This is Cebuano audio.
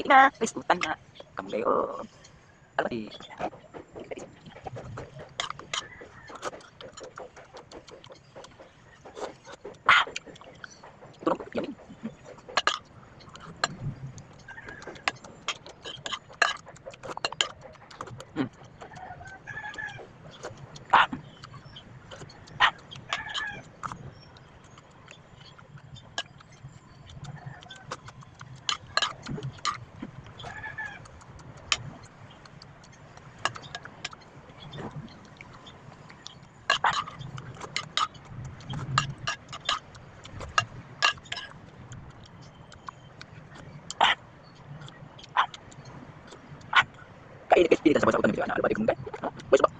Na, guys, utan na. Kamunggay oh. Alam di. Ah. Ito lang, yummy. Ah. Ah. Kain guys, pili sa sa utan, ano ba di kamunggay? No? Boys ba?